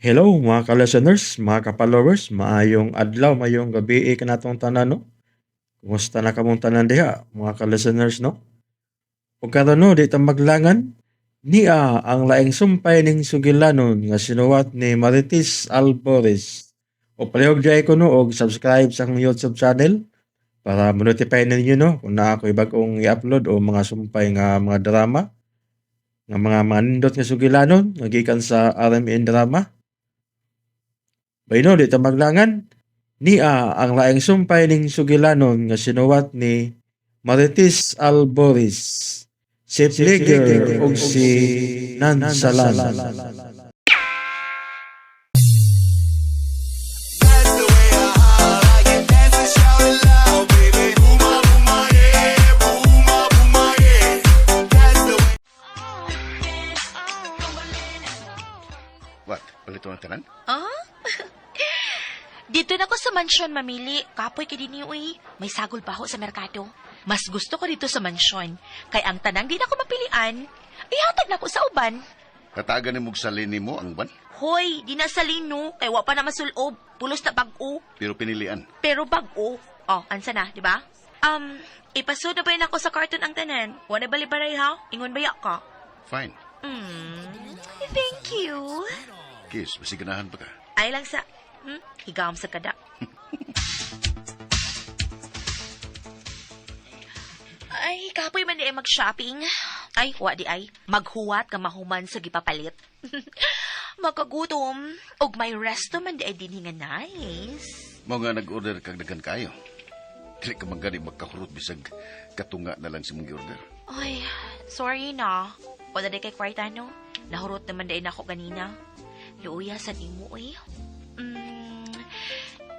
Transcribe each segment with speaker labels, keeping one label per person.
Speaker 1: Hello mga ka-listeners, mga ka-followers, maayong adlaw, maayong gabi kanatong tanan, no? Kumusta na kamong tanan diha, mga ka-listeners, no? Ug karon, no, di ta maglangan, nia ang laing sumpay ning sugilanon nga sinuwat ni Marites Albores. O palihog diay ko, no, og subscribe sa akong YouTube channel para mo-notify ninyo, no, kung naa ko'y bag-ong i-upload o mga sumpay nga mga drama nga mga manindot nga sugilanon nga gikan sa RMN Drama. Bayno, di ta maglangan. Nia ang laing sumpay ning sugilanon nga sinuwat ni Marites Albores. Si Flicker ug si Nansalan.
Speaker 2: What? Palito ang tanan?
Speaker 3: Ah? Dito na ko sa mansyon mamili. Kapoy kay dinhi uy. May sagol pa ho sa merkado. Mas gusto ko dito sa mansyon. Kay ang tanang di na ko mapilian, ihatag na ko sa uban.
Speaker 2: Katagan ni mong salini mo ang ban,
Speaker 3: Hoy, di na salino. Kay wa pa na masulob. Pulos na bag-o.
Speaker 2: Pero pinilian.
Speaker 3: Pero bag-o. Oh, ansa na, di ba? Ipasod na ba yun ako sa karton ang tanan? Wala balibaray ha? Ingon baya ka?
Speaker 2: Fine.
Speaker 3: Thank you.
Speaker 2: Kiss, masiganahan pa ka.
Speaker 3: Ay lang sa... Higam sa kada. Ay, kapoy man di ay mag-shopping. Ay, wa di ay. Maghuwat ka mahuman sa gipapalit. Makagutom. Og may resto man di ay dinhi nga nice.
Speaker 2: Mao nga nag-order kag daghan kayo. Dili ka man gani magkahurot bisag katunga na lang sa mong gi-order.
Speaker 3: Ay, sorry na. Wala di kay kwarta, no? Nahurot naman di nako ganina. Luuya sa nimo, eh.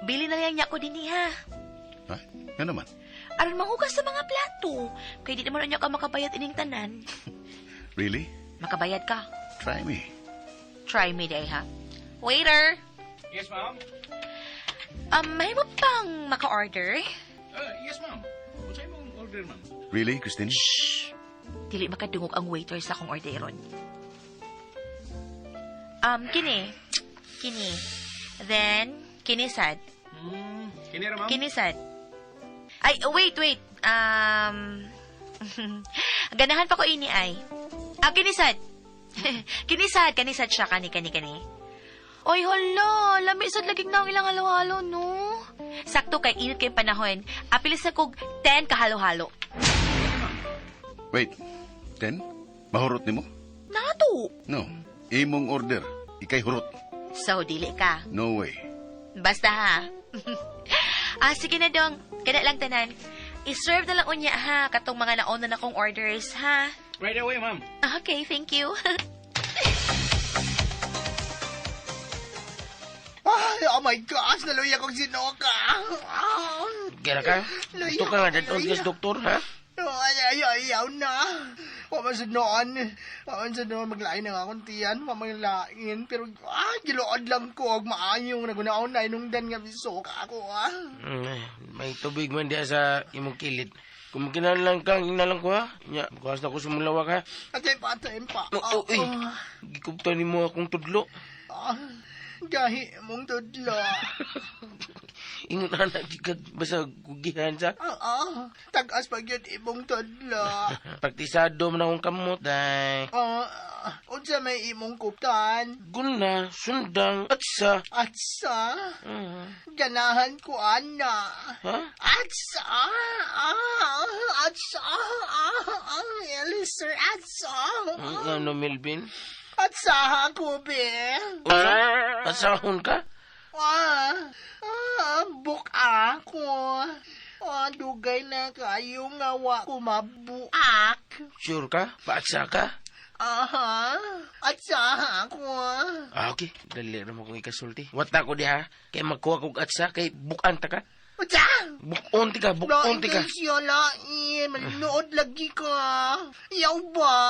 Speaker 3: Bili na lang niya ko dinhi, ha?
Speaker 2: Ha? Nga naman.
Speaker 3: Aron manghugas sa mga plato. Kay di naman unya ka makabayad ining tanan.
Speaker 2: Really?
Speaker 3: Makabayad ka.
Speaker 2: Try me.
Speaker 3: Try me day, ha? Waiter!
Speaker 4: Yes, ma'am.
Speaker 3: May mo pang maka-order?
Speaker 4: Yes, ma'am. Unsay mong order, ma'am?
Speaker 2: Really, Christine?
Speaker 3: Shh! Dili makadungog ang waiter sa akong orderon. Kini. Kini. Then, kini sad.
Speaker 4: Kini ra, ma'am?
Speaker 3: Kini sad. Ay, wait, wait. Ganahan pa ko ini ay. Ah, kini sad. Kini sad, kini sad siya, kani, kani, kani. Oy, hala, lami sad laging na ang ilang halo-halo, no? Sakto kay init kay panahon. Apilis na kog 10 ka halo-halo.
Speaker 2: Wait. 10? Mahurot nimo?
Speaker 3: Nato.
Speaker 2: No. Imong order. Ikay hurot.
Speaker 3: So, dili ka.
Speaker 2: No way.
Speaker 3: Basta ha. Ah, sige na dong. Kada lang tanan. I-serve na lang unya ha, katong mga nauna na kong orders ha.
Speaker 4: Right away, ma'am.
Speaker 3: Okay, thank you.
Speaker 5: Ay, oh my gosh, naluya kong sinuka. Ah,
Speaker 6: Kaya ka?
Speaker 5: Luya,
Speaker 6: Gusto ka nga dadon
Speaker 5: luya.
Speaker 6: sa doktor, ha?
Speaker 5: Ay, ay, ay, ayaw na. Wa man sa noon. Wa man sa noon, maglain ang akong tiyan. Wa man lain. Pero, giluod lang ko. Og maayong nagunaon na inungdan nga bisuka ako, ah.
Speaker 6: May tubig man diya sa imong kilid. Kung lang kang inalang ko, ha? Nya, bukas na ko sumulawak, ha?
Speaker 5: Atay pa, atay pa.
Speaker 6: No,
Speaker 5: Ah,
Speaker 6: uy, gikupta ni mo akong tudlo.
Speaker 5: Ah, gahi mong tudlo.
Speaker 6: Ingon na na, gikag, basta gugihan sa.
Speaker 5: Ah, tag-as pag yun imong tudlo.
Speaker 6: Praktisado man akong kamot, day.
Speaker 5: Ah, unsa may imong kuptan?
Speaker 6: Guna, sundang, at sa.
Speaker 5: Atsa, ganahan ko, ana.
Speaker 6: Ha?
Speaker 5: Atsa! Ah, atsa! Ah, Elisa, atsa!
Speaker 6: Ang ano, Melvin?
Speaker 5: Atsa ako, be!
Speaker 6: Unsa? Asahon ka?
Speaker 5: Ah, buka ako. Ah, dugay na kayo nga wa ko mabuak.
Speaker 6: Sure ka? Paatsa ka?
Speaker 5: Aha, atsa ako.
Speaker 6: Ah, okay. Dali na mo kong ikasulti. Wata ko diha. Kay magkuha kog atsa, kay bukan ta ka.
Speaker 5: Atsa!
Speaker 6: Bukon ti ka, bukon ti ka.
Speaker 5: Lain siya, lain. Manuod lagi ka. Yaw ba?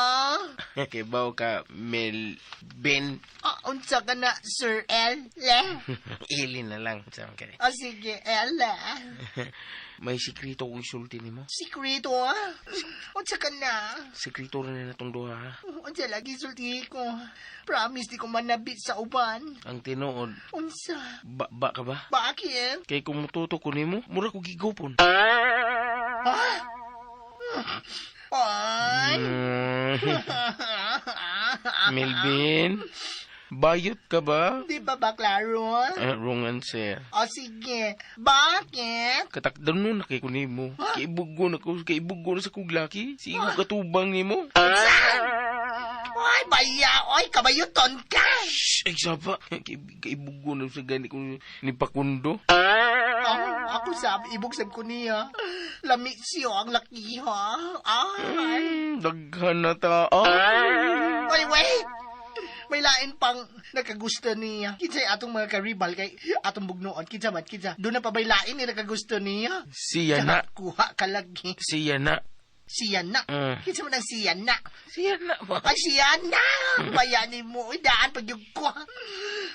Speaker 6: Kay baw ka, Melvin.
Speaker 5: Ah, Unsa ka na, Sir L? Le?
Speaker 6: Ili na lang. Sa ka
Speaker 5: O sige, L.
Speaker 6: May sikreto ko isulti nimo.
Speaker 5: Sikreto, ah. Unsa ka na?
Speaker 6: Sikreto rin na natong duha ha.
Speaker 5: Unsa lagi sulti ko. Promise di ko manabi sa uban.
Speaker 6: Ang tinuod,
Speaker 5: Unsa?
Speaker 6: ba, ba ka ba?
Speaker 5: Bakit?
Speaker 6: Kay kung mututo ko nimo, mura ko gigupon.
Speaker 5: Ay!
Speaker 6: Melvin, bayot ka ba?
Speaker 5: Di ba ba klaro?
Speaker 6: Wrong answer.
Speaker 5: O sige, bakit?
Speaker 6: Katakdan mo na kay kunimo. Kaibugo na ko, kaibugo na sa kuglaki. Sigo katubang nimo.
Speaker 5: Ay, baya! Oy, kabayuton ka!
Speaker 6: Shh, ay sapa. Kaibugo na sa gani ko ni Pakundo.
Speaker 5: Ah, ako sabi, ibog sab ko niya. Lami siyo ang laki, ha? Ay!
Speaker 6: Daghan na ta. Ay.
Speaker 5: Oy, wait! May lain pang nakagusto niya. Kinsay atong mga karibal kay atong bugnoon. Kinsa man, kinsa. Doon na pa may lain ni nakagusto niya.
Speaker 6: Siya na.
Speaker 5: Kuha ka lagi.
Speaker 6: Siya na.
Speaker 5: Siya na.
Speaker 6: Mm.
Speaker 5: Kinsa man ang siya na.
Speaker 6: Siya na ba?
Speaker 5: Ay, siya na! Bayani mo. Uy, daan pag yung ko.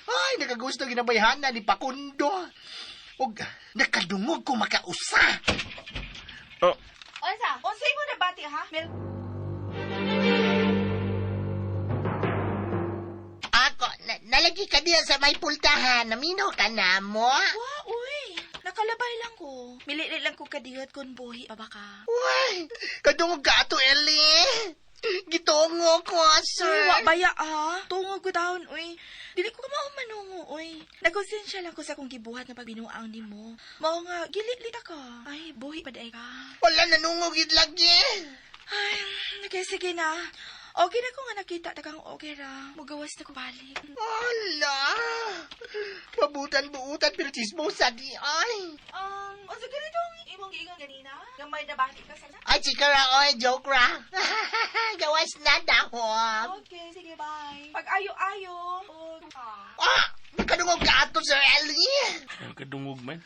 Speaker 5: Ay, nakagusto ginabayhan na ni Pakundo. Og nakadungog ko makausa.
Speaker 6: Oh,
Speaker 3: Unsa? Unsa imo nabati ha? Mel
Speaker 5: Ako, nalagi ka diya sa may pultahan. Namino ka na mo?
Speaker 3: Wa, uy. Nakalabay lang ko. Milili lang ko kadiyot kun buhi pa baka.
Speaker 5: Uy, kadungog ka ato, Ellie. Gitungo ko, sir.
Speaker 7: Uy, wa baya ah. Tungog ko taon, uy. Dili ko mao manungo, uy. Nagkonsensya lang ko sa akong gibuhat na pagbinuang nimo. Mao nga, gilit-lit ka. Ay, buhi pa day ka.
Speaker 5: Wala nanungog gid lagi.
Speaker 7: Ay, okay, sige na. Okay na ko nga nakita ta kang okay ra. Mugawas na ko balik.
Speaker 5: Ala. Pabutan-buutan pero chismosa di ay.
Speaker 7: Unsa ganitong imong giingon ganina? Nga may nabati ka sana?
Speaker 5: Ay, chika ra, oy, joke ra. Gawas na dahon.
Speaker 7: Okay, sige, bye. Pag ayo-ayo, o ka.
Speaker 5: Ah, nakadungog ka ato, Sir Ellie.
Speaker 6: kadungog man.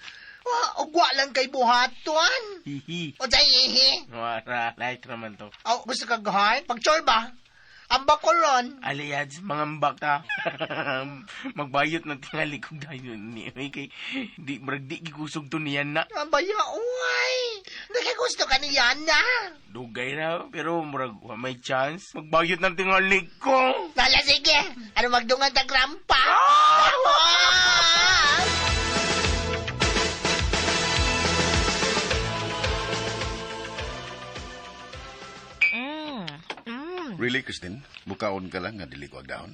Speaker 5: Ah, ugwa lang kay buhaton.
Speaker 6: Hihi.
Speaker 5: O say, ihi.
Speaker 6: Wara, light naman to.
Speaker 5: Oh, gusto ka gahan? Pagchor ba? Ang bakoron.
Speaker 6: Aliyads, mga mbak ta. Magbayot ng tingali kong dayon ni. Ay, kay, di, murag di gikusog to niyan na.
Speaker 5: Ang baya, uy. Nakagusto ka ni Yana.
Speaker 6: Dugay na, pero murag wa may chance. Magbayot ng tingali ko.
Speaker 5: Lala, sige. Ano magdungan ta grampa? Ah!
Speaker 2: Really, Christine? Mukaon ka lang nga dili ko agdahon?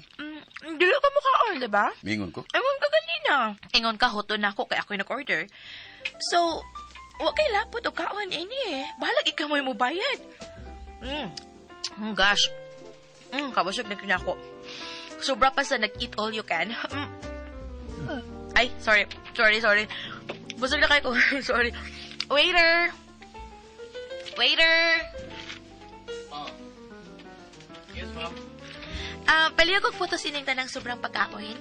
Speaker 3: Dili ka mukhaon, di ba?
Speaker 2: Mingon ko.
Speaker 3: Ingon ka ganina. Ingon ka, hoto na ako, kaya ako'y nag-order. So, wa kay lapot o kaon ini eh. Bahalag ikaw mo'y mubayad. Gosh. Kabusog na kinako. Sobra pa sa nag-eat all you can. Ay, sorry. Sorry, sorry. Busog na kayo ko. Sorry. Waiter! Waiter!
Speaker 4: Oh. Yes, ma'am.
Speaker 3: Ah, palihog og photos ining tanang sobrang pagkaon.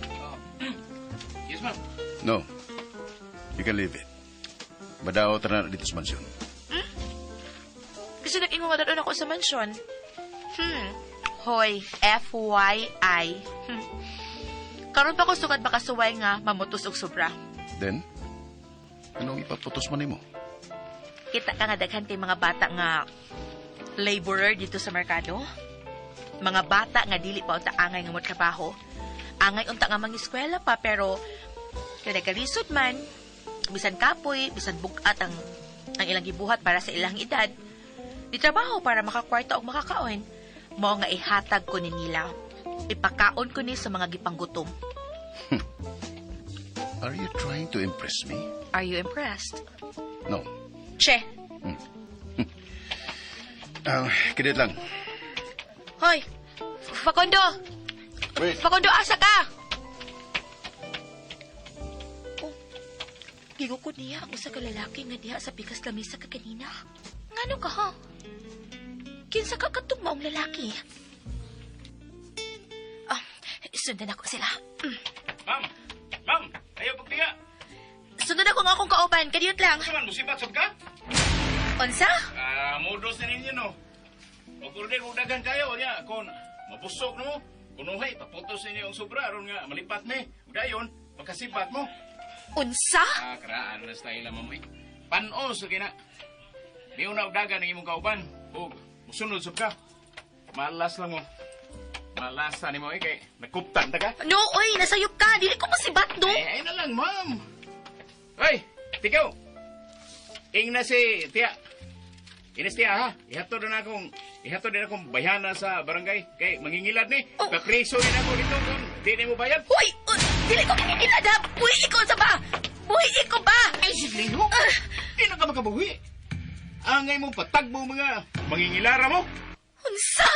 Speaker 4: Oh. Yes, ma'am.
Speaker 2: No. You can leave it. Badao na dito sa mansyon.
Speaker 3: Kasi nag-ingon nga doon ako sa mansyon. Hoy, FYI. Karon pa ko sukad baka suway nga mamutos og sobra.
Speaker 2: Then, anong ipaputos man nimo?
Speaker 3: Kita ka nga daghan kay mga bata nga laborer dito sa merkado. Mga bata nga dili pa unta angay nga motrabaho. Angay unta nga mangiskwela pa pero kay nagkalisod man bisan kapoy, bisan bugat ang ilang gibuhat para sa ilang edad. Di trabaho para makakwarta og makakaon. Mao nga ihatag ko ni nila. Ipakaon ko ni sa mga gipanggutom.
Speaker 2: Are you trying to impress me?
Speaker 3: Are you impressed?
Speaker 2: No.
Speaker 3: Che,
Speaker 2: Kidit lang.
Speaker 3: hoy! Facundo!
Speaker 2: Wait.
Speaker 3: Facundo, asa ka? Oh, gigukod niya ang usa ka lalaki nga diha sa pikas lamisa ka kanina. Ngano ka ha? Kinsa ka katong maong lalaki? Ah, sundan ako sila.
Speaker 4: Ma'am! Ma'am! Ayaw pagtiya!
Speaker 3: Sundan ako nga akong kauban. Kadiyot lang.
Speaker 4: Sa man, musibat sab ka?
Speaker 3: Unsa?
Speaker 4: Ah, modos na ninyo, no? Mag-order og daghan kayo, niya. Kung mabusog na mo, Kunuhay, paputos ninyo ang sobra aron nga malipat ni. Ug dayon, makasibat mo.
Speaker 3: Unsa?
Speaker 4: Ah, karaan na style ma'am eh. Panos lagi na. Niuna og dagan ang imong kauban. Ug musunod sub ka. Malas lang mo. Malas ta nimo eh kay nakuptan ta ka.
Speaker 3: No, oy, nasayop ka. Dili ko masibat, no?
Speaker 4: Ay, ay na lang, ma'am. Hoy, tikaw. Ing na si Tia. Inis Tia, ha? Ihatod na akong bayhana sa barangay. Kay mangingilad ni.
Speaker 3: Oh.
Speaker 4: Papriso ni ako dito kung di ni mo bayad.
Speaker 3: Hoy, dili ko mangingilad, ha? Buhi ko sa ba? Buhi ko ba?
Speaker 4: Ay, siglingo. Di na ka makabuhi. Angay mo patagbo mga mangingilara mo.
Speaker 3: Unsa?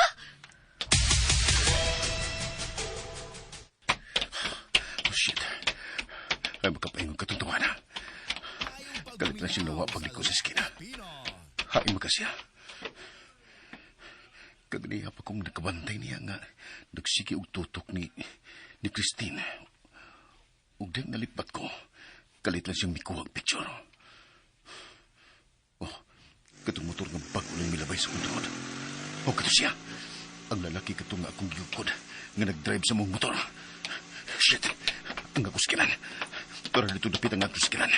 Speaker 2: Oh, shit. Ay, makapaingon katong tawana. Galit lang siyang nawa pagliko sa eskina. Hain mo ka siya. Kaganiya pa kong nakabantay niya nga nagsige og tutok ni Christine. Ug dahil nalipat ko, kalit lang siyang mikuhag picture. Oh, katong motor nga bago lang milabay sa kong tukod. Oh, kato siya. Ang lalaki katong nga akong giyukod nga nag-drive sa mong motor. Shit! Ang akong skilan. Pero dito dapit ang akong skilan.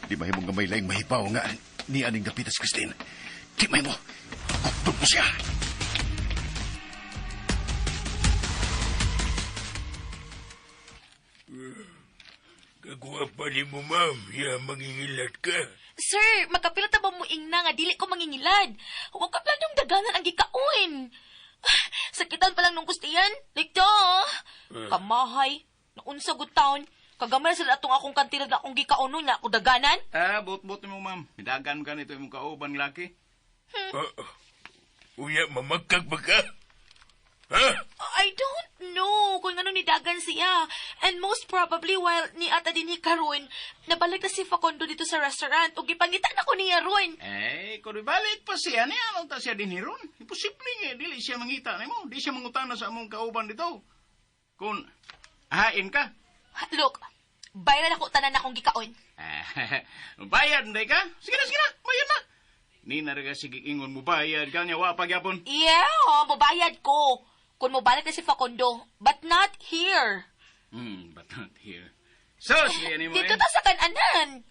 Speaker 2: Di mahimo nga may laing mahibaw nga ni aning dapitas, Christine. Di mahimo. Kuptog mo siya.
Speaker 6: Kagwa pa ni mo, ma'am. Ya, mangingilat ka.
Speaker 3: Sir, makapila ta ba mo ingna nga dili ko mangingilad? Huwag ka planong daganan ang gikaon. Sakitan pa lang nung kustiyan. Like to. Kamahay. Naunsa good town. Kagamay sila atong akong kantinad na akong gikaon nun na ako daganan.
Speaker 4: Ah, bot-bot mo, ma'am. Midagan ka nito imong kauban laki.
Speaker 6: Uya, mamagkag ba ka? Ha?
Speaker 3: I don't know kung anong nidagan siya. And most probably while ni ata din ni karon, nabalik na si Facundo dito sa restaurant ug gipangita na ko niya ron.
Speaker 4: Eh, kung ibalik pa siya, ni anong ta siya din hiron? Imposible nga, dili siya mangita nimo. Di siya mangutana sa among kauban dito. Kung hain ka.
Speaker 3: Look, bayaran ako tanan akong gikaon.
Speaker 4: Ah, bayad na ka? Sige na, sige na, bayad na. Ni naraga sige ingon mo bayad ka niya, wa pa gyapon.
Speaker 3: Yeah, oh, mobayad ko. Kung mobalik na si Facundo, but not here.
Speaker 4: But not here. Sus, yan mo
Speaker 3: Dito
Speaker 4: eh.
Speaker 3: ta sa kananan.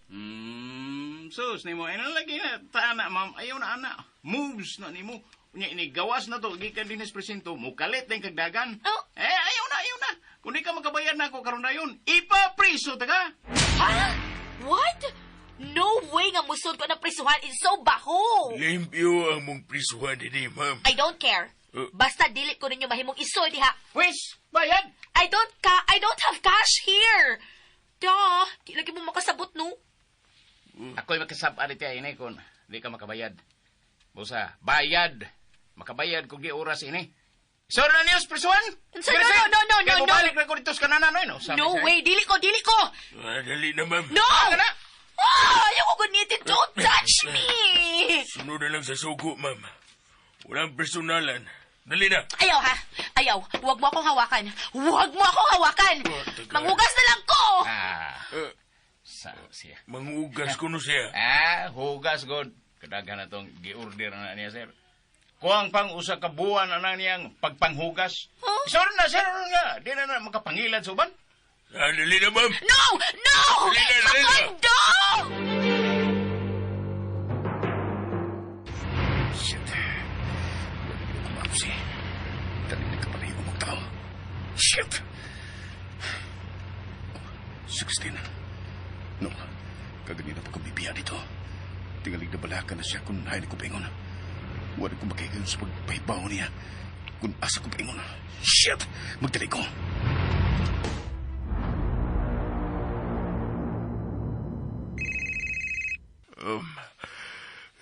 Speaker 4: Sus, nimo. Ay, lagi na, taana, ma'am. Ayaw na, ana. Moves na nimo. Unya, inigawas na to. Gikan din sa presinto. Mukalit na yung kagdagan.
Speaker 3: Oh.
Speaker 4: Eh, ayaw na, ayaw na. Kung di ka makabayad na ako karon dayon, ipapriso ta ka.
Speaker 3: Ha? What? No way nga musod ko na prisuhan is so baho.
Speaker 6: Limpyo ang mong prisuhan din, ma'am.
Speaker 3: I don't care. Basta dili ko ninyo mahimong isol diha.
Speaker 4: Pwes, bayad.
Speaker 3: I don't have cash here. Duh, di lagi mo makasabot no.
Speaker 4: Ako'y makasab-a dito ini kung di ka makabayad. Busa, bayad. Makabayad kung di oras ini. So na niyo, prisuhan?
Speaker 3: So, no, no, no, no,
Speaker 4: Kaya
Speaker 3: no, no.
Speaker 4: mabalik na ko dito sa kananan, no? Sabi
Speaker 3: No
Speaker 4: sa'yo.
Speaker 3: way, dili ko, dili ko.
Speaker 6: Ah, dali na, ma'am.
Speaker 3: No!
Speaker 4: Kana?
Speaker 3: Ah, ayoko gunitin. Don't touch me.
Speaker 6: Sunod na lang sa sugo, ma'am. Walang personalan. Dali na.
Speaker 3: Ayaw ha. Ayaw. Huwag mo akong hawakan. Huwag mo akong hawakan.
Speaker 6: Oh, taga.
Speaker 3: Manghugas na lang ko.
Speaker 4: Ah,
Speaker 6: Eh,
Speaker 4: sa siya.
Speaker 6: manghugas ko no siya.
Speaker 4: Ah, hugas god. Kadaghan na tong gi-order na niya, sir. Kuang pang usa ka buwan na niyang pagpanghugas.
Speaker 3: Huh?
Speaker 4: Sir na, sir nga. Di na na makapangilad sa uban.
Speaker 6: Ah, dali na, ma'am.
Speaker 3: No! No!
Speaker 6: Dali na, dali na.
Speaker 3: Facundo!
Speaker 2: Shit. Wala na kumapsi. Dali na ka pala yung magtao. Shit! 16. No, kaganina pa kong bibiya dito. Tingalig na balakan na siya kung hain ko paingon. Wala ko makikiyon sa pagpahibaw niya. Kung asa ko paingon. Shit! Magdali ko.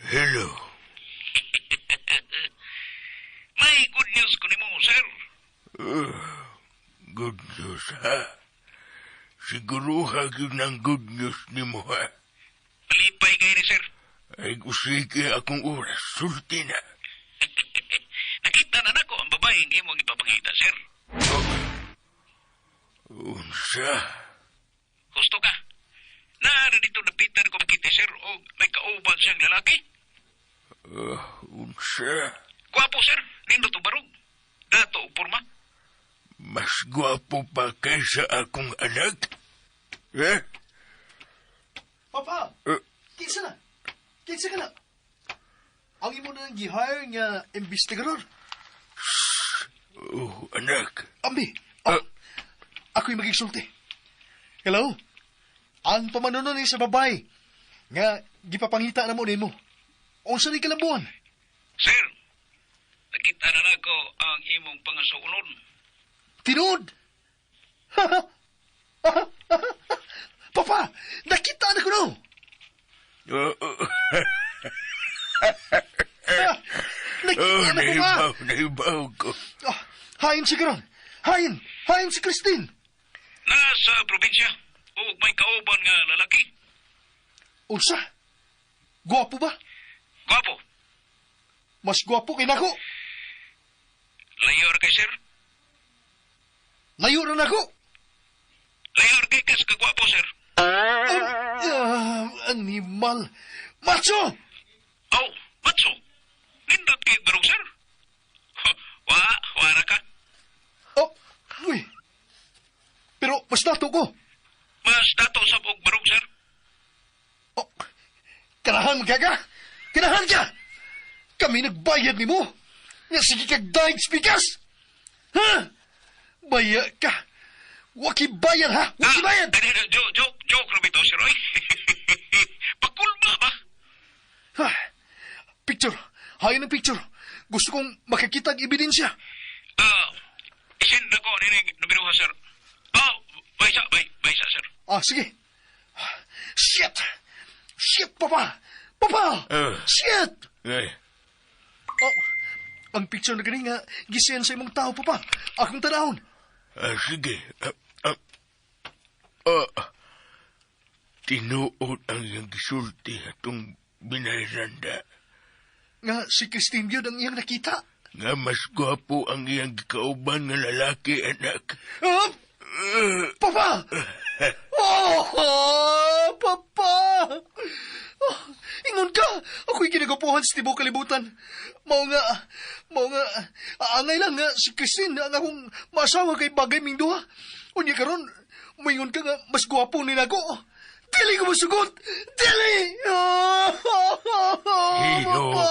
Speaker 6: Hello.
Speaker 8: May good news ko nimo, sir.
Speaker 6: Good news, ha? Siguro ha yun ang good news nimo, ha?
Speaker 8: Malipay kayo ni sir.
Speaker 6: Ay, usige akong oras. Sulti na.
Speaker 8: Nakita na nako ang babaeng imong ipapangita, sir.
Speaker 6: Unsa?
Speaker 8: Gusto ka? Naara dito napitan ko makita, sir, o may kauban siyang lalaki.
Speaker 6: Unsa?
Speaker 8: Gwapo, sir. Nindot og barog. dato og porma.
Speaker 9: Mas gwapo pa kaysa akong anak. Eh?
Speaker 5: Papa!
Speaker 9: Eh.
Speaker 5: Kinsa na? Kinsa ka na? Ang imo na ang gihire nga investigador.
Speaker 9: Oh, anak.
Speaker 5: Ambi! Oh, ako'y magigsulti. Hello? Ang pamanunon ni sa babay nga gipapangita na mo nimo. Unsa ni kalambuan?
Speaker 8: Sir, nakita na nako ang imong pangasuulon.
Speaker 5: Tinuod! Papa, nakita na ko no!
Speaker 9: Oh, oh,
Speaker 5: Nakita
Speaker 9: oh,
Speaker 5: na ko pa!
Speaker 9: nahibaw, nahibaw ko.
Speaker 5: Ah, hain si karon. Hain! Hain si Christine!
Speaker 8: Nasa probinsya ug may kauban nga lalaki.
Speaker 5: Unsa? Gwapo ba?
Speaker 8: Gwapo.
Speaker 5: Mas gwapo kay nako.
Speaker 8: Layo ra kay sir.
Speaker 5: Layo na nako.
Speaker 8: Layo ra kay kas kagwapo sir.
Speaker 5: Ah, animal. Macho!
Speaker 8: Oh, matso. Nindot kay barog sir. Wa, wara ka.
Speaker 5: Oh, uy. Pero mas dato ko.
Speaker 8: Mas dato sab og barog sir.
Speaker 5: Oh, kanahan ka ka? Kanahan ka! Kami nagbayad nimo. Nga sige kag daig spikas. Ha? Baya ka. Waki bayad ha? Waki bayad!
Speaker 8: Ah, joke, joke, joke ra bitaw sir oy. Pakulma ba?
Speaker 5: Ha? Picture. Hayo ng picture. Gusto kong makakita ang ebidensya.
Speaker 8: Ah, isend ako nining numero ha sir. Oh, baysa, bay, baysa sir.
Speaker 5: Ah, sige. Shit! Shit, Papa! Papa!
Speaker 9: Eh.
Speaker 5: Shit!
Speaker 9: Eh,
Speaker 5: Oh, ang picture na gani nga gisend sa imong tao, Papa. Akong tanahon.
Speaker 9: ah, sige. Ah, ah, ah. Tinuod ang iyang gisulti atong binayranda.
Speaker 5: Nga si Christine yun ang iyang nakita.
Speaker 9: Nga mas gwapo ang iyang gikauban nga lalaki, anak.
Speaker 5: Ah! Papa! Oh, Papa! Oh, ingon ka! Ako'y ginagapuhan sa tibuok kalibutan. Mao nga, mao nga, aangay lang nga si Christine ang akong maasawa kay bagay ming duha. Unya karon, moingon ka nga mas gwapo ni nako. Dili ko mosugot! Dili! Oh,
Speaker 9: Hiho.
Speaker 5: Papa!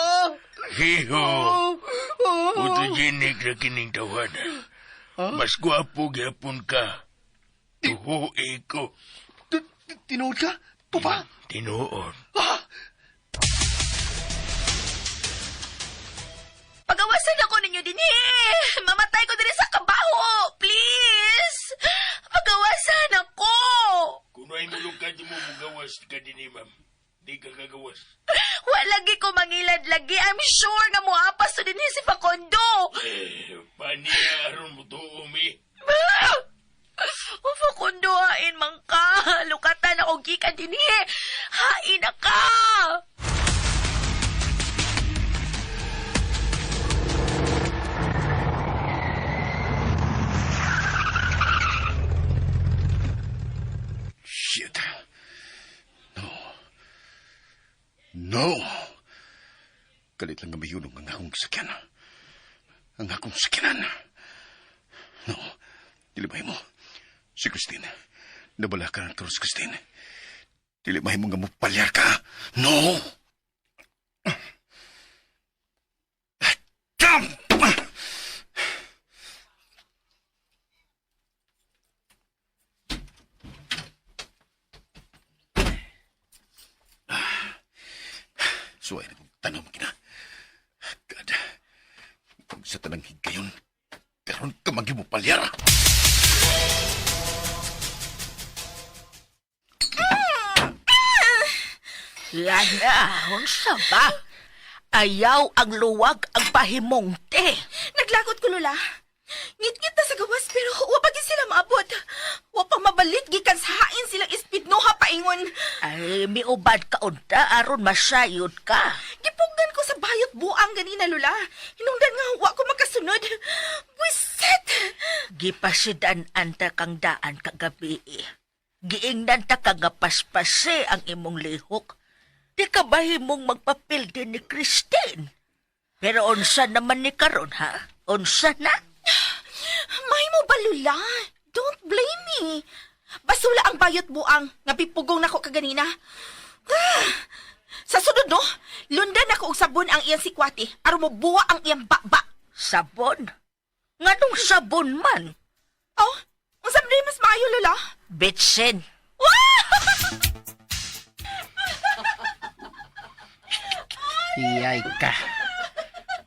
Speaker 9: Hiho!
Speaker 5: Oh, oh.
Speaker 9: Photogenic na kining tawana. Mas gwapo gyapon ka. Tuhui ko.
Speaker 5: Tinuod ka? Papa?
Speaker 9: Tinuod.
Speaker 5: Ah!
Speaker 3: Pagawasan ako ninyo dinhi. Mamatay ko dinhi sa kabaho. Please. Pagawasan ako.
Speaker 9: Kunway mulong ka di mo mugawas ka din eh, ma'am. Di ka kagawas.
Speaker 3: Wa lagi ko mangilad lagi. I'm sure nga moapas to dinhi si Facundo.
Speaker 9: Eh, paniya aron mo tuo, mi.
Speaker 3: O Facundo, hain man ka. Lukatan ako gikan dinhi. Hain na ka.
Speaker 2: Shit. No. No! Kalit lang nga mayunong ang akong sakyan. Ang akong sakyanan. No. Dili mo. Si Christine. Nabala ka ng krus, Christine. Dili mo nga mupalyar ka. No! Damn! Suway na kong tanong kina. God. Kung sa tanang higayon, karon ka magimupalyar.
Speaker 10: Lana, unsa ba? Ayaw ang luwag ang pahimungte.
Speaker 7: Naglagot ko, Lola. Ngit-ngit na sa gawas pero wa pa gid sila maabot. Wa pa mabalit gikan sa hain silang ispidnoha paingon.
Speaker 10: Ay, miubad ka unta aron masayod ka.
Speaker 7: Gipugnan ko sa bayot buang ganina, Lola. Hinungdan nga wa ko makasunod. Buisit!
Speaker 10: Gipasidan anta kang daan kagabi. Giingnan ta ka nga paspase ang imong lihok. Di ka ba himong magpapil din ni Christine? Pero unsa naman ni karon ha? Unsa na?
Speaker 7: bayot buang nga pipugong nako kaganina. Ah! Sa sunod no, lundan nako og sabon ang iyang sikwati aron mobuwa ang iyang baba.
Speaker 10: Sabon? Nganong sabon man?
Speaker 7: Oh, unsa man mas maayo lola?
Speaker 10: Bitsin.
Speaker 6: Iyay ka.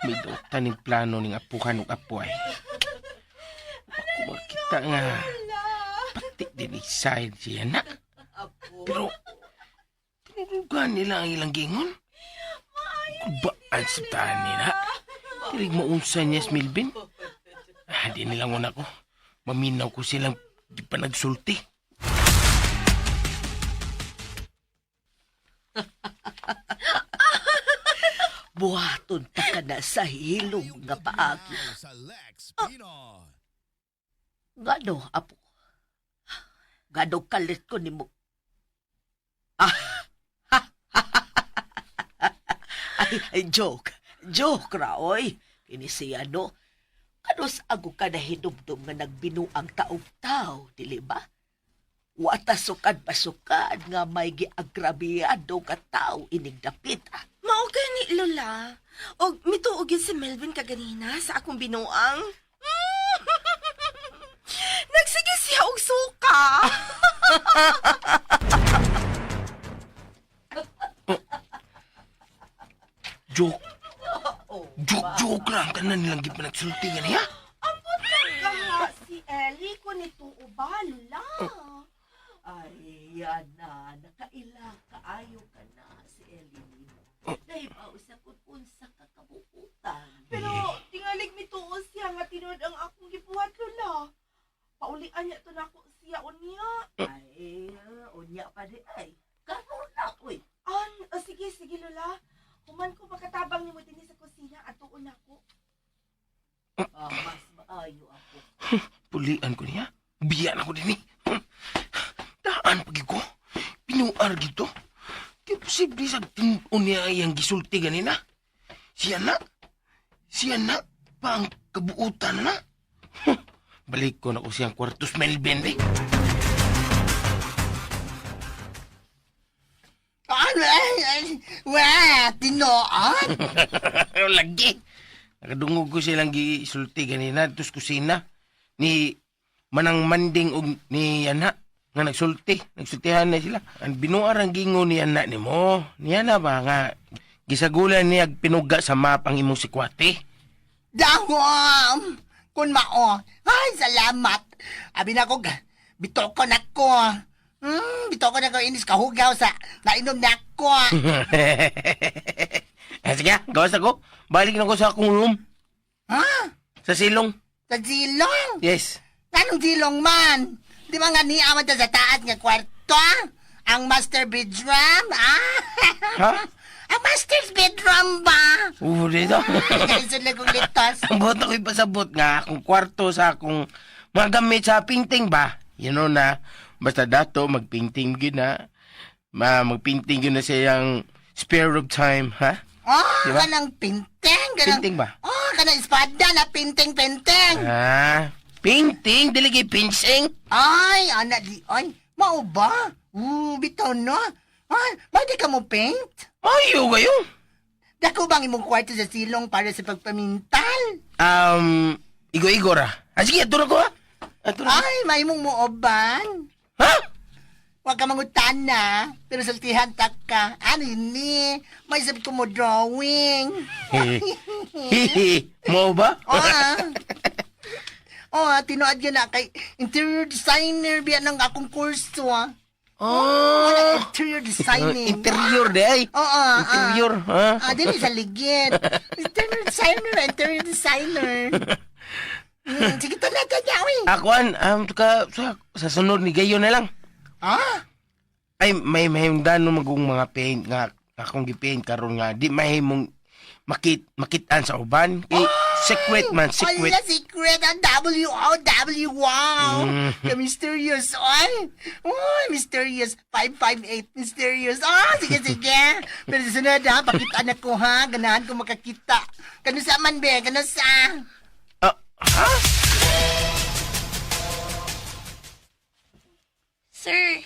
Speaker 6: May dutan ning plano ning apuhan ug apo ay. Ako makita nga. Pati din excited siya na. Pero, tinulugan nila ang ilang gingon. Kubaan sa tahan nila. Tirig maunsa niya si Melvin. Ah, di nilang una ko. Maminaw ko silang di pa nagsulti.
Speaker 10: Buhaton ta ka na sa hilom nga paagi. Ngano, apo? Ngano kalit ko nimo? Ah, ay, ay, joke. Joke ra, oy. Kini siya, no? Kano sa ago ka na hinumdum nga nagbinuang taog-tao, dili ba? Wata sukad pasukad nga may giagrabyado ka tao ining dapit. Ah.
Speaker 7: Mao gani lola. Og mituo gyud si Melvin kaganina sa akong binuang. Nagsige siya og suka.
Speaker 6: Joke. Joke, joke lang. Tanan nilang di pa nagsulti nga niya.
Speaker 7: Ambot lang ka si Ellie ko nituo ba lola?
Speaker 10: Ay, yan na. Nakaila kaayo ka na si Ellie nimo. Nahibaw sa kung unsa ka kabuutan.
Speaker 7: Pero tingalig mituo siya nga tinuod ang akong gibuhat lola. Paulian niya to nako siya unya.
Speaker 10: Ay, unya pa di ay. Karon na, uy.
Speaker 7: An, oh, sige sige lola. Human ko makatabang nimo dinhi sa kusina atuon nako.
Speaker 10: Ah, mas maayo ako.
Speaker 6: Pulian ko niya. Biyan ako din eh. Daan pagi ko. Pinuar gito. Di posible sa tinuon niya ay ang gisulti ganina. Siya na. Siya na. Pa ang kabuutan na. Huh. Balik ko na ko siyang kwartos Melvin eh.
Speaker 5: Ano? Ay, ay, Wah, tinuod?
Speaker 6: Lagi. Nakadungog ko silang gisulti ganina tos kusina ni Manang Manding og ni ana nga nagsulti, nagsultihan na sila. Ang binuar ang gingon ni ana nimo. Ni ana ba nga gisagulan niya ag pinuga sa map ang imong sikwate.
Speaker 5: Dahom! Kun mao. Ay, salamat. Abi na ko, bitoko na ko. Bitoko na ko inis kahugaw sa nainom na ko.
Speaker 6: eh, sige, gawas ako. Balik na ko sa akong room.
Speaker 5: Ha?
Speaker 6: Sa silong.
Speaker 5: Sa silong?
Speaker 6: Yes.
Speaker 5: Anong silong man? Di ba nga niya man ta sa taas nga kwarto? Ah? Ang master bedroom? Ah?
Speaker 6: Ha?
Speaker 5: Ang master's bedroom ba?
Speaker 6: Oo, dito.
Speaker 5: Kaisun lang kong litos.
Speaker 6: Ang buot ako'y pasabot nga akong kwarto sa akong mga gamit sa painting ba? You know na, basta dato magpainting gyud na. Ma, magpainting gyud na siyang spare of time, ha?
Speaker 5: Oh,
Speaker 6: Di ba?
Speaker 5: kanang pinting. Kanang,
Speaker 6: Pinting ba?
Speaker 5: Oh, kanang espada na pinting-pinting.
Speaker 6: Ah, painting dili kay pinsing.
Speaker 5: Ay, ana di, ay, mao ba? Bitaw no. Ay, ba di ka mo paint?
Speaker 6: Ayo kayo.
Speaker 5: Dako bang imong kwarto sa silong para sa pagpamintal?
Speaker 6: Igo-igo ra. Ah, sige, ato na ko ha. Ato na.
Speaker 5: Ay, maimong mooban.
Speaker 6: Ha?
Speaker 5: Huwag ka mangutana, pero sultihan ta ka. Ano ini? May sab ko mo drawing.
Speaker 6: Hihi, mo ba?
Speaker 5: Oh, ah. Oh, ah, tinuod yun na kay interior designer biya ng akong kurso. Ah.
Speaker 6: Oh,
Speaker 5: Wala, interior designing.
Speaker 6: Interior di ay.
Speaker 5: Oo, ah,
Speaker 6: Interior, ha?
Speaker 5: Ah, dili sa ligid. Interior designer, interior designer. Sige, tala, tala, uy.
Speaker 6: Akuan, ka, sa sunod ni Gayo na lang.
Speaker 5: Ah?
Speaker 6: Ay, may mahimdan no magong mga paint nga akong gipaint karon nga di mahimong makitaan sa uban. Kay secret man, secret.
Speaker 5: Wala, secret. Ang W-O-W, wow. The mysterious, oy. Oy, mysterious. 558, mysterious. Ah, sige, sige. Pero sa sunod, ha, pakita na ko, ha. Ganahan ko makakita. Kano sa man, be? Kano sa?
Speaker 6: Ah, ha?
Speaker 3: Sir,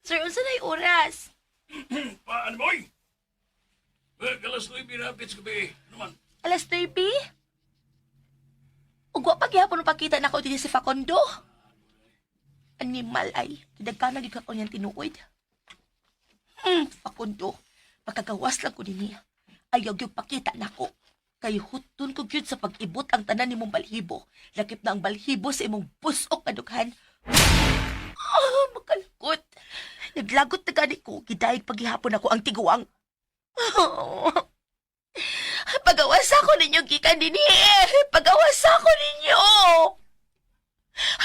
Speaker 7: Sir, unsa na oras?
Speaker 8: Paano mo, oy? Eh, alas 9 na sa gabi. Ano man?
Speaker 7: Alas 9? Ug wa pa gihapon pakita nako dinhi si Facundo. Animal ay, kidagkana gyud ka niyang tinuod. Facundo, pagkagawas lang ko dinhi. Ayaw gyud pakita nako. Kay hutun ko gyud sa pag-ibot ang tanan nimong balhibo. Lakip na ang balhibo sa imong busok kadughan. Ah, makalakot. Naglagot na gani ko, gidayeg paghihapon ako ang tiguang. Pagawas ako ninyo, gikan dinhi. Pagawas ako ninyo.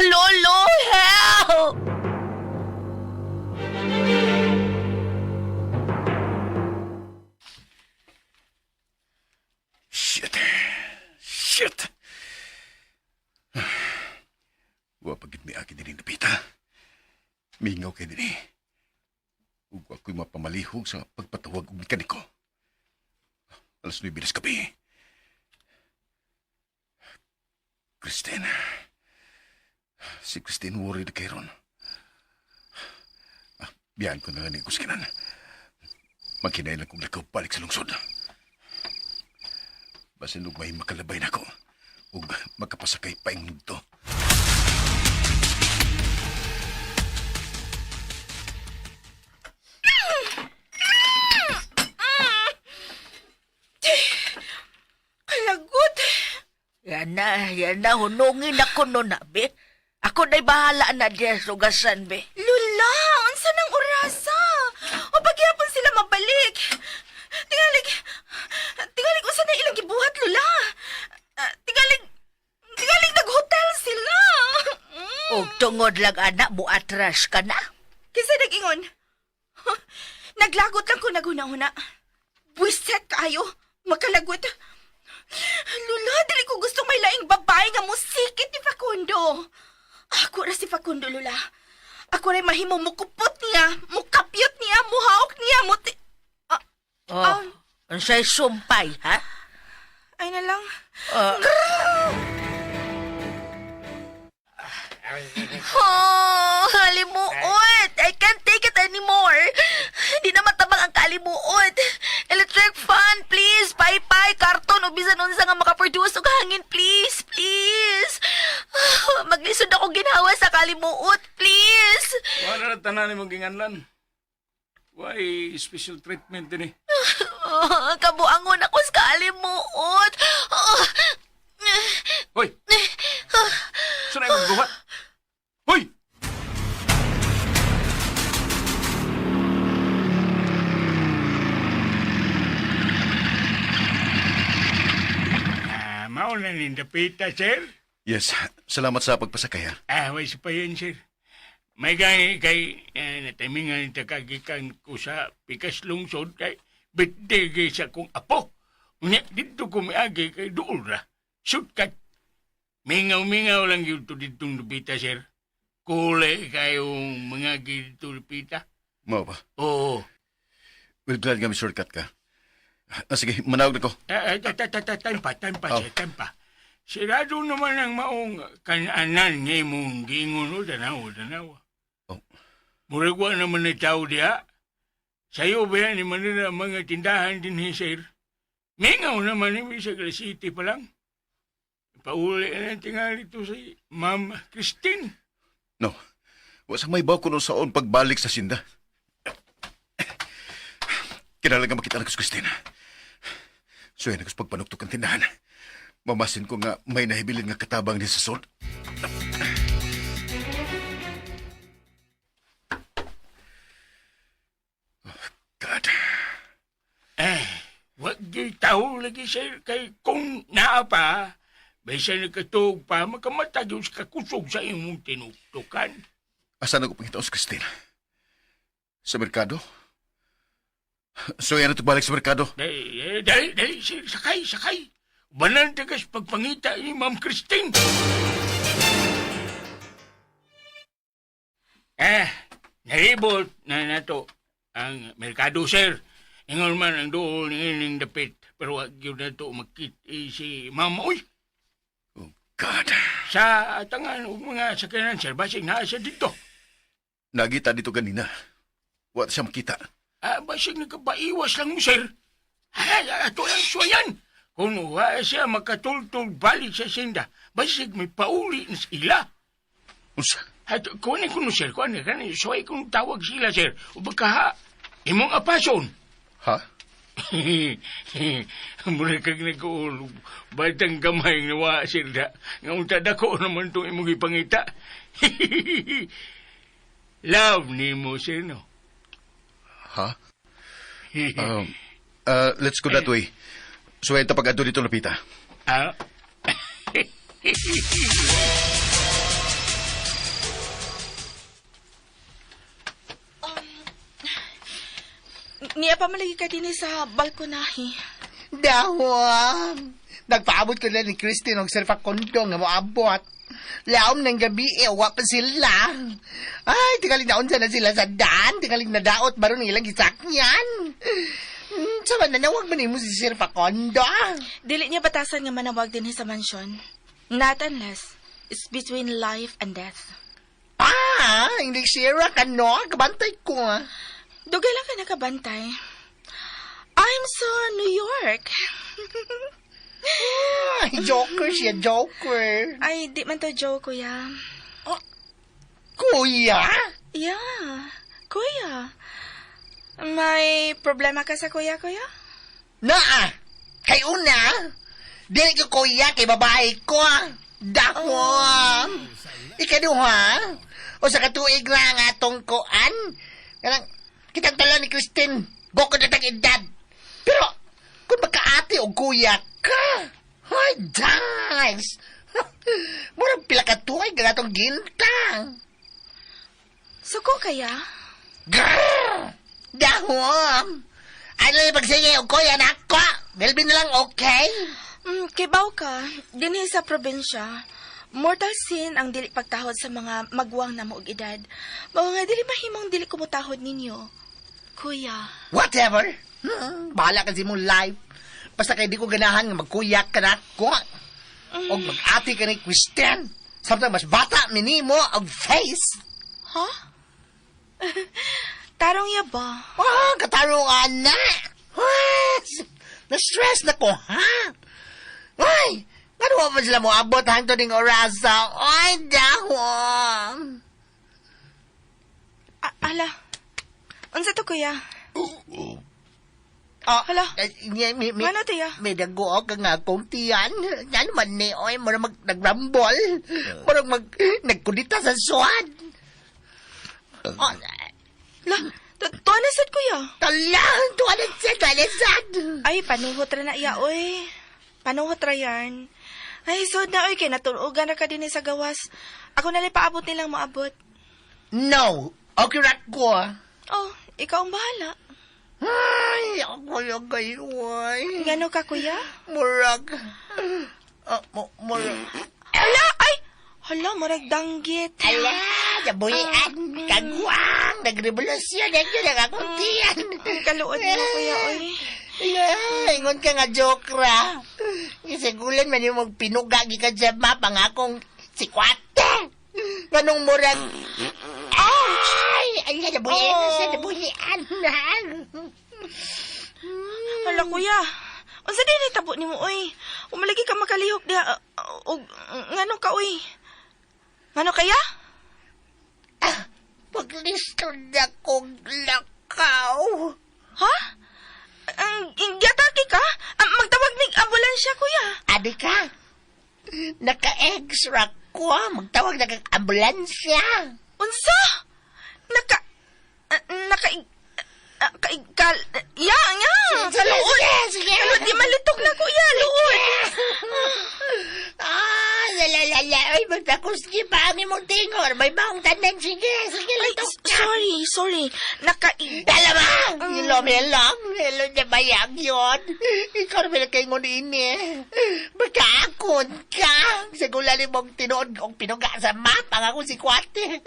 Speaker 7: Lolo, help!
Speaker 2: Shit. Shit. Wa pa gid mi aki diri napita. Mingaw kay diri. Ug ako'y mapamalihog sa pagpatawag og mekaniko. Alas 9 na sa gabi. Christine. Si Christine worried kay ron. Ah, biyahan ko na lang ni Kuskinan. Maghinay lang kong lakaw balik sa lungsod. Basin og may makalabay na ko ug magkapasakay pa ing to.
Speaker 7: Kalagot.
Speaker 10: Yan na, yan na. Hunungin ako nun, na, be. Ako na'y bahala na diya sa ugasan, be.
Speaker 7: Lula, unsa nang orasa? O paghihapon sila mabalik. Tingalig, tingalig unsa na ilang gibuhat, Lula? Ah, tingalig, tingalig naghotel sila.
Speaker 10: Og tungod lang, anak, muatras ka na.
Speaker 7: Kinsa nag-ingon? Huh? Naglagot lang ko naghuna-huna. Buiset kaayo. Makalagot. Lula, dili ko gustong may laing babae nga musikit ni Facundo. Ako ra si Facundo, Lula. Ako rin mahimo mukupot niya, mukapyot niya, muhaok niya, muti... Ah,
Speaker 10: Oh, unsay sumpay, ha?
Speaker 7: ay na lang.
Speaker 10: Ah.
Speaker 7: Oh, halimuot! I can't take it anymore! Hindi na matabang ang kalimuot. Electric fan, please! Paypay, karton, o bisan unsa nga makaproduce og hangin, please, please! Ah, maglisod ako ginhawa sa kalimuot, please!
Speaker 4: Wala na tanan ni mong ginganlan. Why special treatment din eh.
Speaker 7: Ah, kabuangon ako sa kalimuot. Ah,
Speaker 4: Hoy! Saan na imong buhat? Hoy!
Speaker 9: Ah, mao na ning dapita, sir.
Speaker 2: Yes, salamat sa pagpasakay ha.
Speaker 9: Ah, way sa payan, sir. May gani kay natimingan ta kagikan ko sa pikas lungsod kay birthday kay sa kong apo. Unya didto ko miagi kay duol ra. Shortcut. Mingaw-mingaw lang yun to ditong dupita, sir. Kulay kayong mga dito dupita.
Speaker 2: Mao ba?
Speaker 9: Oo.
Speaker 2: Well, glad nga may shortcut ka. Ah, sige, manawag na ko.
Speaker 9: Eh, time pa, time pa,
Speaker 2: Oh.
Speaker 9: sir, time pa. Sirado naman ang maong kananan nga imong giingon o tanaw, tanaw.
Speaker 2: Oh.
Speaker 9: Murag wa naman ni tao diha. Sayo ba yan ni Manila ang mga tindahan din ni sir? Mingaw naman ni sa City pa lang. Pauli na tingali to si Ma'am Christine.
Speaker 2: No. Wa sa may baw ko nung saon pagbalik sa sinda. Kinahanglan nga makita na ko si Christine. So yan ako sa pagpanuktok ang tindahan. Mamasin ko nga may nahibilin nga katabang ni sa sod. Oh, God.
Speaker 9: Eh, wag di tao lagi sir kay kung naa pa, bisan nakatuog pa, makamata gyud sa kakusog sa imong tinuktukan.
Speaker 2: Asa na ko pangita si Christine? Sa merkado? So yan na balik sa merkado.
Speaker 9: Dali, eh, dali, dali, sir, sakay, sakay. Banan tagas pagpangita ni Ma'am Christine. Eh, naribot na nato ang merkado, sir. Ingon man ang doon ng dapit. Pero wag yun na to makit eh, si Ma'am. Uy,
Speaker 2: Oh, God.
Speaker 9: sa tangan og mga sakyanan, sir, basig naa siya dito.
Speaker 2: Nagita dito ganina. Wa siya makita.
Speaker 9: Ah, basig nagkapaiwas lang mo, sir. Ay, ato ang suwayan. Kung wa siya makatultol balik sa senda, basig may pauli na sila.
Speaker 2: Unsa?
Speaker 9: At kunin ko no, sir, kunin ka na, suway kong tawag sila, sir. O baka ha, imong apason.
Speaker 2: Ha?
Speaker 9: Mura kag nag-uulog. Batang gamay nga wa, sir, da. Nga unta dako naman itong imong ipangita. Love ni mo, sir, no?
Speaker 2: Ha? Let's go that way. Suwayan ta pag-adto dito lapita.
Speaker 9: Ah?
Speaker 7: Niya pa malagi ka din sa balkonahi.
Speaker 5: Dahon! Nagpaabot ko na ni Christine og Sir Facundo nga moabot. Laom ng gabi, eh, wa pa sila. Ay, tingaling naunsa na sila sa daan. Tingaling nadaot baron ng ilang gisakyan. Sa mananawag man nimo si Sir Facundo.
Speaker 7: Dili niya batasan nga manawag din sa mansyon. Not unless it's between life and death.
Speaker 5: Ah, hindi sira ka no. Kabantay ko. Ah.
Speaker 7: Dugay lang ka nakabantay. I'm so New York.
Speaker 5: Ay, joker siya, joker.
Speaker 7: Ay, di man to joke, kuya.
Speaker 5: Kuya?
Speaker 7: Yeah, kuya. May problema ka sa kuya, kuya?
Speaker 5: Naa! Kay una, dili ko kuya kay babae ko. Dahon! Ikaduha, o sa katuig lang atong kuan. Kanang, kitang tala ni Christine, goko na tag edad. Pero, kung magkaate o kuya ka, ay, dives! Murag pila ka tuig ang atong gintang.
Speaker 7: Suko kaya?
Speaker 5: Grrr! Dahon! Ano yung pagsige o kuya nako? Melvin na lang, okay?
Speaker 7: Kibaw ka, dinhi sa probinsya, mortal sin ang dili pagtahod sa mga magwang na mo og edad. Mao nga dili mahimong dili kumutahod ninyo. Kuya,
Speaker 5: Whatever. Bahala ka sa imong life. Basta kay di ko ganahan nga magkuyak ka na ko. Og mag-ati ka ni Christian. Samtang mas bata minimo og face.
Speaker 7: Ha? Tarong ya ba?
Speaker 5: Ah, katarungan na. Ah, na-stress na ko, ha? Ay, ngano man sila moabot hangtod ning orasa? Ay, dahon.
Speaker 7: Ala. Unsa to kuya?
Speaker 5: Oh,
Speaker 7: Hala.
Speaker 5: Eh, mi, mi,
Speaker 7: Ngano to ya?
Speaker 5: May dago ka nga akong tiyan. Yan man ni, oy, murag mag, nagrambol. Murag mag, nagkudita sa suwad. Oh,
Speaker 7: La, tuwa na sad kuya.
Speaker 5: Tala, tuwa na sad, tuwa na sad.
Speaker 7: Ay, panuhot ra na iya, oy. Panuhot ra yan. Ay, sod na, oy, kay natulogan ra ka din sa gawas. Ako na lang paabot nilang moabot.
Speaker 5: No, okay ra ko.
Speaker 7: Oh, ikaw ang bahala.
Speaker 5: Ay, ako yung kayo, oy.
Speaker 7: Ngano ka, kuya?
Speaker 5: Murag. Murag.
Speaker 7: Hala, ay! Hala, murag danggit.
Speaker 5: Ala, nabuhian, kagwang, nagrevolusyon, ang yun ang akong tiyan.
Speaker 7: Ang kaluod mo, kuya, oy.
Speaker 5: Yeah, ingon ka nga joke ra. Isigulan man yung magpinuga gikan sa map ang akong sikwate. Ganong murag. Ouch! Ay, ay, nabuhian na siya, nabuhian na.
Speaker 7: Hala, kuya. Unsa din tabo nimo, oy? Umalagi ka makalihok diha. Og ngano ka, oy? Ngano kaya?
Speaker 5: Ah, paglisto na kong lakaw.
Speaker 7: Ha? Ang giatake ka? Magtawag nig ambulansya, kuya.
Speaker 5: Adi ka? Naka-extra ko. Magtawag na kang ambulansya.
Speaker 7: Unsa? Naka naka kaikal ya nga.
Speaker 5: Sige,
Speaker 7: Luod.
Speaker 5: sige, sige.
Speaker 7: Luod, di malitok na kuya, luod.
Speaker 5: Ah, la la la la. Ay, magtakuski pa ang imong tingor. May maong tanan. Sige, sige,
Speaker 7: Ay,
Speaker 5: litok na.
Speaker 7: sorry, sorry. Naka
Speaker 5: Dala ba? Hello, hello. Hello niya bayag yun. Ikaw naman kay ngun ini. Magkaakon ka. Sigula ni mong tinuod og pinuga sa map ang akong sikwate.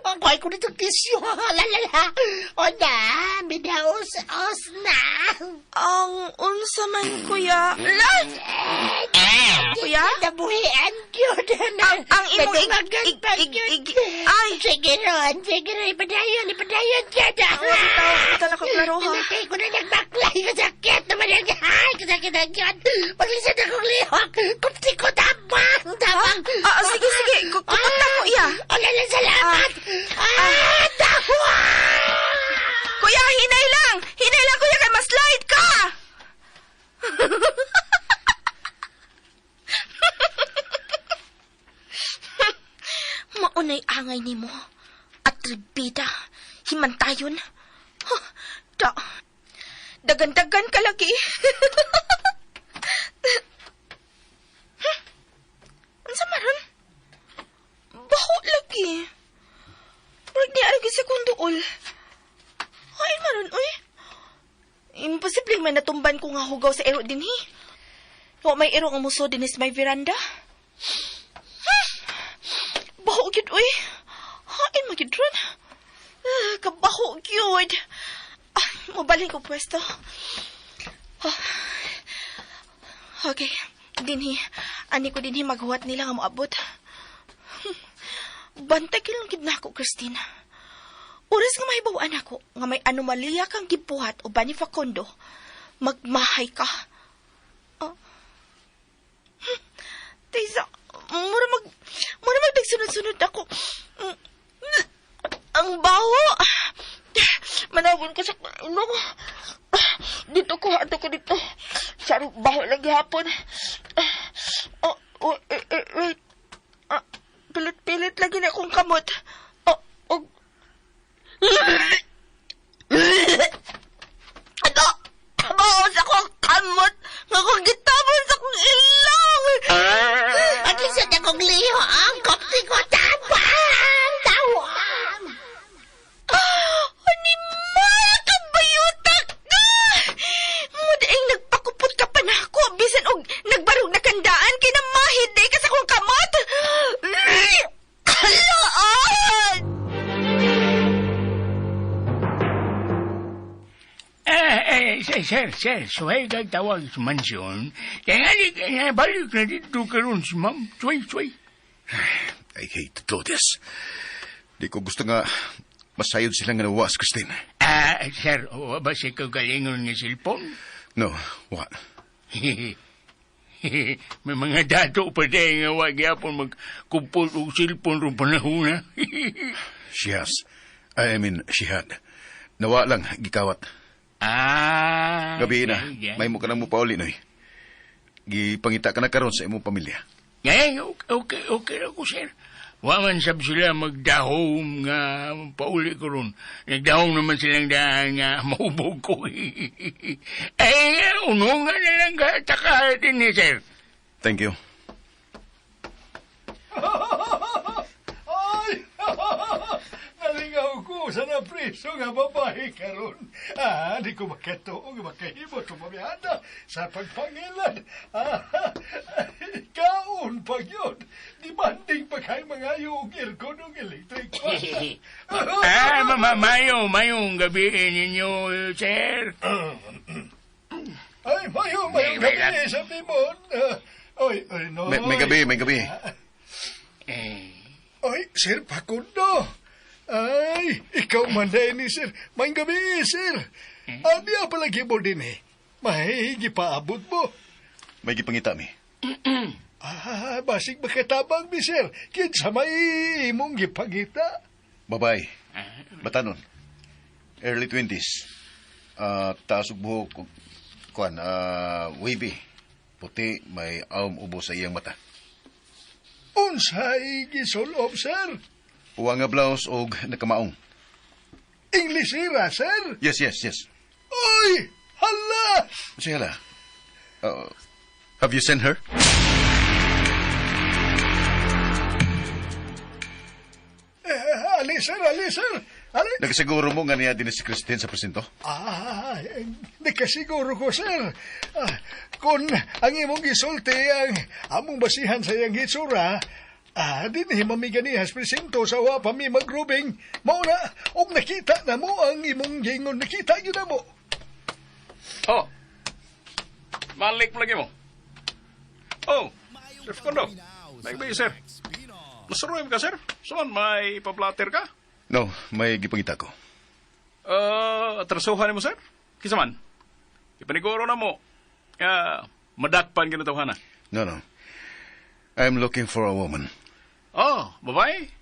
Speaker 5: Ang kuhay ko nitong tisyo. La la la. O na, midaos os na.
Speaker 7: Ang unsa man kuya. La! Kuya?
Speaker 5: Nabuhian yun.
Speaker 7: Ang imong
Speaker 5: Nadungagan pa
Speaker 7: ig,
Speaker 5: yun.
Speaker 7: ig, ay.
Speaker 11: Sige ron, sige ron. Ipadayon, ipadayon dyan.
Speaker 7: Ah, bitaw, bitaw na ko klaro ha.
Speaker 11: Pinatay ko na nagbaklay. Kasakit naman ang ay, kasakit ang yun. Paglisod akong lihok. Kupti ko tabang, tabang.
Speaker 7: Ah, sige, sige. Kupunta ko iya.
Speaker 11: Wala na, salamat. Ah, tawa!
Speaker 7: Kuya, hinay lang! Hinay lang, kuya, kay mas-slide ka! Maunay angay nimo. Atribida. Himantayon. Huh, Da. Dagan-dagan ka lagi. Unsa maron? Baho lagi. Murag ni lagi sa kunduol. Ay, maron, uy. Imposible may natumban ko nga hugaw sa ero din, hi. Wa may ero nga muso din is may veranda. Baho gyud, uy. Hain magyud ron. Ah, kabaho gyud. Ah, mobalhin ko pwesto. Ah. Okay, dinhi. Ani ko dinhi maghuwat nila nga moabot. Bantay kilong gid nako, Christine. Oras nga mahibaw-an ako nga may anomalya kang gibuhat o ni Facundo, magmahay ka. Oh. Taysa, mura mag nagsunod-sunod ako. Ang baho. Managon ko sa ilong. Dito ko, ato ko dito. Sarong baho lang gihapon. Oh, oh, eh, eh, wait. Ah, pilit-pilit lagi na akong kamot. Oh, oh. Ano? Baho sa akong kamot. Nga akong gitabon sa akong ilong.
Speaker 11: Paglisod akong lihok. Ang kupti ko tabang, tawang.
Speaker 7: Animal ka bayuta ka! Mudaing nagpakupot ka pa na ako, bisan og nagbarog na kandaan, kinamahid di ka sa akong kamot! Kalaan!
Speaker 9: Eh, eh, sir, sir, sir, suway kag tawag sa mansyon. Kaya nga, nga, balik na dito karon si ma'am. Suway, suway.
Speaker 2: I hate to do this. Di ko gusto nga masayod sila nga nawas, Christine.
Speaker 9: Ah, sir, wa ba siya kagalingon nga cellphone?
Speaker 2: No, wa.
Speaker 9: May mga dato pa tayo nga wa gyapon magkumpol og cellphone rong panahon na.
Speaker 2: She has. I mean, she had. Nawa lang, gikawat.
Speaker 9: Ah.
Speaker 2: Gabi na,
Speaker 9: yeah, yeah.
Speaker 2: may mo ka nang mupauli, Noy. Gipangita ka na karon sa imong pamilya.
Speaker 9: Ngayon, okay, okay, okay ra ko, sir. Wa man sab sila magdahom nga pauli ko ron. Nagdahom naman silang daan nga maubog ko. Eh, uno nga na lang ka, taka din ni sir.
Speaker 2: Thank you.
Speaker 12: Ay! Nalingaw ko sa napriso nga babae karon. Ah, di ko makatuo nga makahimo tumamihada sa pagpangilan. Ah, kaon pa yun. Demanding pa kay mga og aircon og electric fan.
Speaker 9: Ah, mayo, mayong gabi ninyo, sir.
Speaker 12: Ay, mayo, mayo
Speaker 9: May- may
Speaker 12: gabi sa Timon. Ah, Oy, oy, no.
Speaker 2: May, may gabi, may gabi.
Speaker 9: Eh,
Speaker 12: Ay, Sir Facundo. Ay, ikaw man na ni Sir. May gabi, Sir. Ani ang palagi mo din eh. Mahihigi paabot mo.
Speaker 2: May gipangita mi.
Speaker 12: Ah, basig makatabang mi, Sir. Kinsa may imong gipangita.
Speaker 2: Babay. Batanon. Early 20s. Ah, taas og buhok og kuan, wavy. Puti, may awom ubo sa iyang mata.
Speaker 12: Unsay gisulob, Sir?
Speaker 2: Uwa nga blouse og nakamaong.
Speaker 12: Inglesira, Sir.
Speaker 2: Yes, yes, yes.
Speaker 12: Oy, hala!
Speaker 2: Sige hala. Have you seen her?
Speaker 12: Eh, ali, Sir, ali, Sir. Ali.
Speaker 2: Nagasiguro mo nga niya din si Christine sa presinto?
Speaker 12: Ah, eh, nakasiguro ko, sir. Ah, kung ang imong gisulti ang among basihan sa iyang hitsura, ah, dinhi mamiganihas presinto sa wa pa mi magrubing. Mao na, og nakita na mo ang imong gingon, nakita gyud na mo.
Speaker 4: Oh. Malik lagi mo. Oh, Sir Facundo. May gabi, sir. Nasuroy ka, sir. Suman, may pa-blatter ka?
Speaker 2: No, may gipangita ko.
Speaker 4: Atrasuhan mo, sir? Kinsa man? Ipaniguro na mo. Madakpan ka na tawhana.
Speaker 2: No. I'm looking for a woman.
Speaker 4: Oh, babae.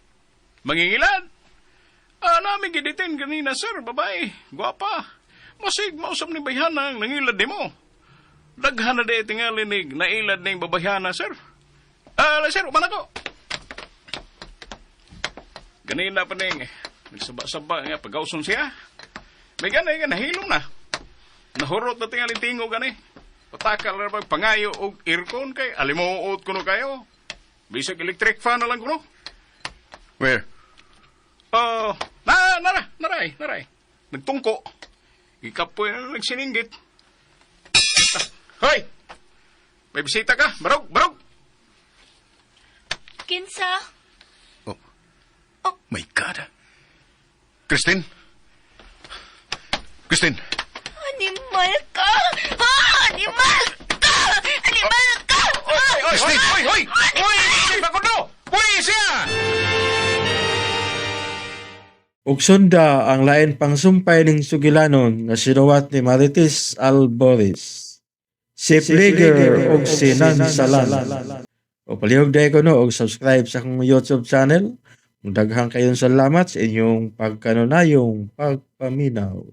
Speaker 4: Mangingilad. Namin giditin ganina, sir. Babae. Guwapa. Masig, mausap ni bayhana ang nangilad ni mo. Daghan na di tingali ni nailad ning babayhana, sir. Sir, uman ako. Ganina pa ning nagsaba-saba nga pagauson siya. May ganay nga nahilom na. Nahurot na tingali tingo gani. Patakal na pag pangayo og aircon kay alimuot kuno kayo. Bisag electric fan na lang kuno.
Speaker 2: Where?
Speaker 4: Oh, na nara, naray, naray. Nagtungko. Ikapoy na nagsininggit. Ah, hoy! May bisita ka? Barog, barog!
Speaker 3: Kinsa?
Speaker 2: Oh. My God. Christine? Christine?
Speaker 3: Animal ka! Ha? Animal ka! Animal ka!
Speaker 4: Oy, oy, oy, oy, oy! Oy, siya kuno! Uy, siya!
Speaker 1: Ug sunda ang lain pang sumpay ning sugilanon nga sinuwat ni Marites Alboris. Si Pliger ug si Nansalan. O palihog dahil ko no og subscribe sa akong YouTube channel. Daghang kayong salamat sa inyong pagkanunayong pagpaminaw.